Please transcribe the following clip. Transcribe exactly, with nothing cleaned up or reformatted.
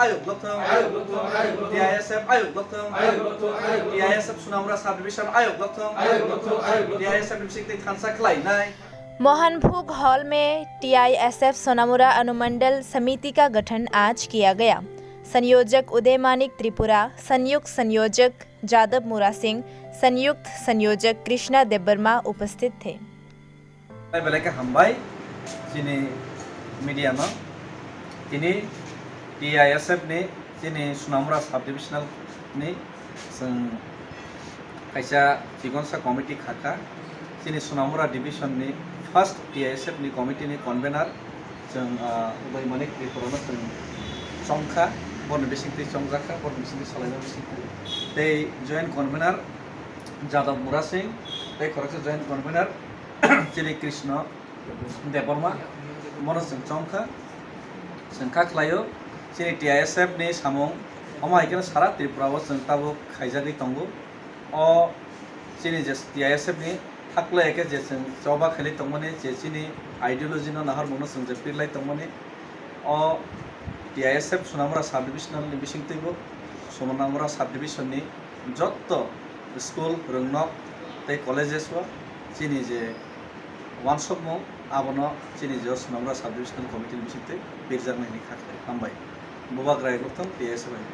Ayuk lokthong. T I S F ayuk lokthong. T I S F Sunamura subdivision ayuk lokthong. T I S F ni bisingtwi thansa khlainai. Mohanbhog हॉल में टीआईएसएफ सोनामुरा अनुमंडल समिति का गठन आज किया गया। संयोजक उदय मानिक त्रिपुरा, संयुक्त संयोजक जादव मुरा सिंह, संयुक्त संयोजक कृष्णा देबबर्मा उपस्थित थे। Belai belai khe hambai chini media no. Tini T I S F ni chini Sunamura subdivisional ni chwng kaisa chikonsa committee khakha. Chini Sunamura division ni first T I S F ni committee ni convener chwng, ah, Uday Manik Tripura no chwng chongkha, borni bisingtwi chongjakha, borni bisingtwi salaima bisingtwi. Tei joint convener Jadab Mura Singh, tei khoroksa joint convener chini Krishna Debbarma, mono chwng chongkha, chwng kha khlaio. Chini T I S F ni samung, omo hai kheno sara Tripura o chwng tabuk khaijagwi tongo. O chini je T I S F ni thaklai khe je chwng choba khailai tongmani, je chini ideology no naharmung no chwng je pirlai tongmani, o T I S F Sunamura subdivisional ni bisingtwibo Sunamura subdivision ni jotto school, rwngnok tei colleges o chini je uansukmung abono chini je Sunamura subdivisional committee ni bisingtwi pirjaknai hinwi kha khlai. Hambai. Bubagra Ekloktong T I S F bai.